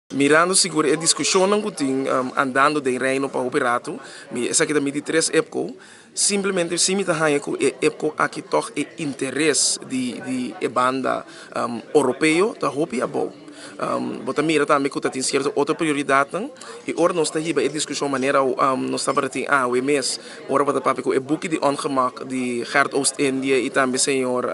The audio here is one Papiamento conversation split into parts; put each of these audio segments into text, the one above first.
Mirando sigur e diskushonnan ku tin andando den Reino pa hopi ratu, mi esaki ta mi di tres EPCO, simplemente si mi ta haña ku e EPCO aki tòg e interes di di e banda Oropeo ta hopi abou. Bo ta mira tambe ku ta tin sierto otro prioridatnan i ora nos ta hiba e diskushon manera nos tabata tin awe mes ora bo ta papia ku e buki di Ongemak di Gert Oostindie i tambe señor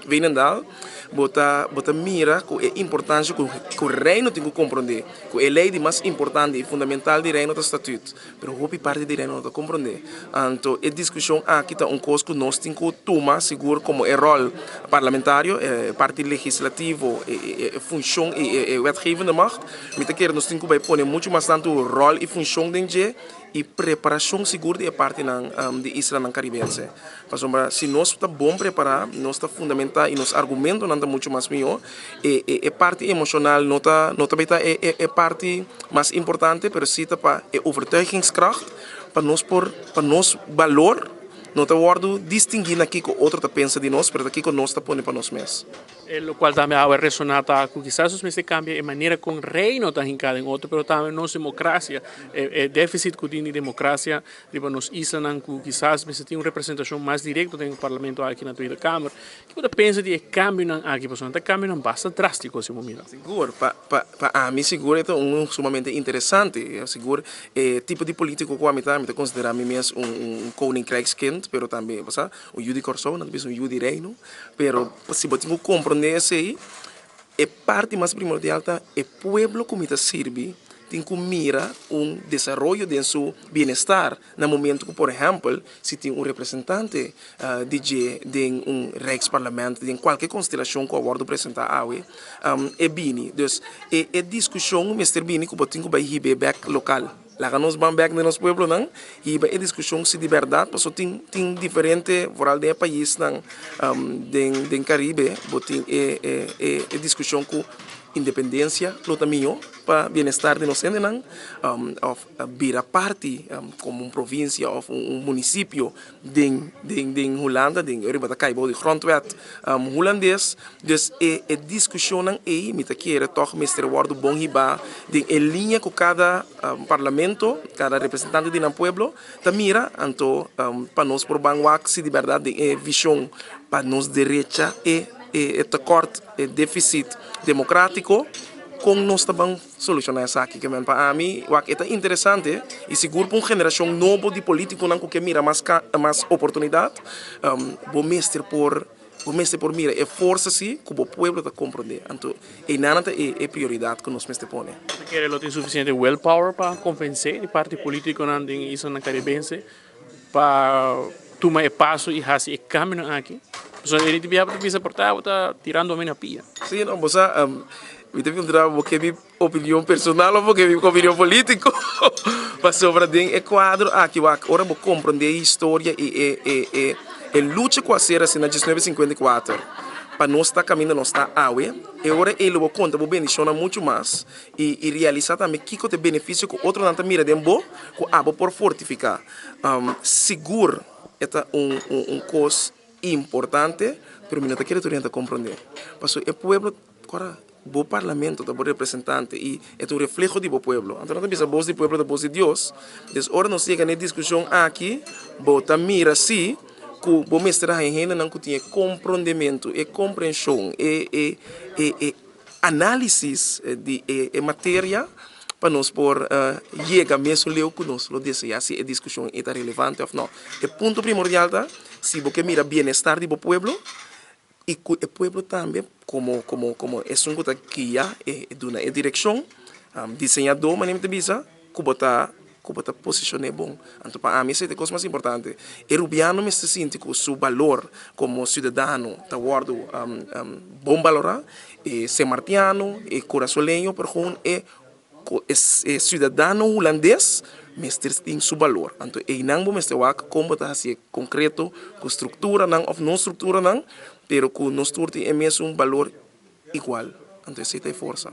Veenendaal, Bo ta bo ta mira ku e importansha ku ku Reino tin ku komprondé, ku e lei di mas importante i fundamental di Reino ta Statut, pero hopi parti di Reino no ta komprondé. Anto e diskushon aki ta un kos ku nos tin ku tuma sigur komo e ròl parlamentario, e parti legislativo, e e e funshon i e wetgevende macht. Mi ta kere nos tin ku bai pone muchu mas tantu ròl i funshon den dje i preparashon sigur di e partinan di islanan karibense. Pasobra si nos ta bon prepará, nos ta fundamentá i nos argumentonan ta muchu mas mihó. E e parti emoshonal no ta no ta bay ta e e parti mas importante, pero si ta pa e overtuigingskracht pa nos por pa nos balor no ta wòrdu distinguí na kiko otro ta pensa di nos, pero ta kiko nos ta pone pa nos mes. E lokual tambe awe resoná ta ku kisas nos mester kambia e manera kon Reino ta hinká den otro, pero tambe nos demokrasia, e défisit ku tin di demokrasia riba nos islanan ku kisas mester tin un representashon mas direkto den e parlamento aki na Tweede Kamer. Kiko bo ta pensa di e kambionan aki? Pasobra nan ta kambionan basta drástiko si bo mira. Sigur, pa pa pa ami sigur e ta un sumamente interesante. Sigur e tipo di polítiko ku ami ta, mi ta konsiderá mi mes un un koninkrijkskind, pero tambe bo sa un yu di Kòrsou, nan ta bisa un yu di Reino. Pero si bo tin ku komprondé esei, e parti mas primordial ta e pueblo ku mi ta sirbi tin ku mira un desaroyo den su bienestar na momento ku por ehèmpel si tin un representante di dje den un Rijksparlement, den kualke konstelashon ku a wòrdu presentá awe, e bini. Dus e e diskushon mester bini ku bo tin ku bai hib'é bèk lokal. Laga nos ban bèk den nos pueblonan hiba e diskushon si di bèrdat paso tin tin diferente vooral den e paisnan den den Karibe bo tin e e e diskushon ku independensia lo ta mihó pa bienestar di nos hendenan òf bira parti komo un provinsia òf un munisipio den den den Hulanda den riba ta kai bou di grondwet Hulandes. Dus e e diskushonnan ei mi ta kere tòg mester wòrdu bon hibá den e liña ku kada parlamento, kada representante di nan pueblo ta mira, anto pa nos por ban wak si di bèrdat den e vishon pa nos derecha e e tekòrt, e defisit demokratiko, kon nos ta ban solushoná esaki. Ke men pa ami wak e ta interesante i sigur pa un generashon nobo di politikonan ku ke mira mas mas oportunidat, bo mester por. Bo mester por mira e forsa si ku bo pueblo ta komprondé. Anto einan ta e e prioridat ku nos mester pone. Bo ta kere lo tin sufisiente willpower pa konvensé e parti polítikonan den e islanan karibense pa tuma e paso i hasi e kambionan aki? Pasobra e biaha bo ta bisa por ta bo ta tirando mi na pia. Sí, no, bo sa, mi ta puntra bo ke mi opinion personal of bo ke mi opinion polítiko? Pasobra den e kuadro aki wak ora bo komprondé e historia i e e e e lucha ku a ser hasi na 1954 pa nos ta kaminda nos ta awe, e ora ei lo bo konta bo bendishonnan muchu mas i i realisá tambe kiko ta e benefisio ku otronan ta mira den bo ku abo por fortifiká. Sigur e ta un un un kos importante, pero mi no ta kere tur hende ta komprondé. Pasobra e pueblo Ora bo parlamento ta bo representante i e ta un refleho di bo pueblo. Anto nan ta bisa bos di pueblo ta bos di Dios. Des ora nos yega na e diskushon aki, bo ta mira si ku bo mester a haña hendenan ku tin e komprondementu, e komprenshon, e e e e análisis di e e materia pa nos por yega mesun leu ku nos lo deseá si e diskushon ei ta relevante òf no. E punto primordial ta si bo ke mira bienestar di bo pueblo, I ku e pueblo tambe komo komo komo esun ku ta guia e duna e direkshon, diseñadó manera mi ta bisa, ku bo ta ku bo ta posishoné bon. Anto pa ami esei ta e kos mas importante. E rubiano mester sinti ku su balor komo siudadano ta wòrdu bon balorá, e senmartiano, e kurasoleño, pero gewoon e Ku e siudadano hulandes mester tin su balor. Anto einan bo mester wak kon bo ta hasié konkreto ku strukturanan òf no strukturanan, pero ku nos tur tin e mesun balor igual. Anto esei ta e forsa.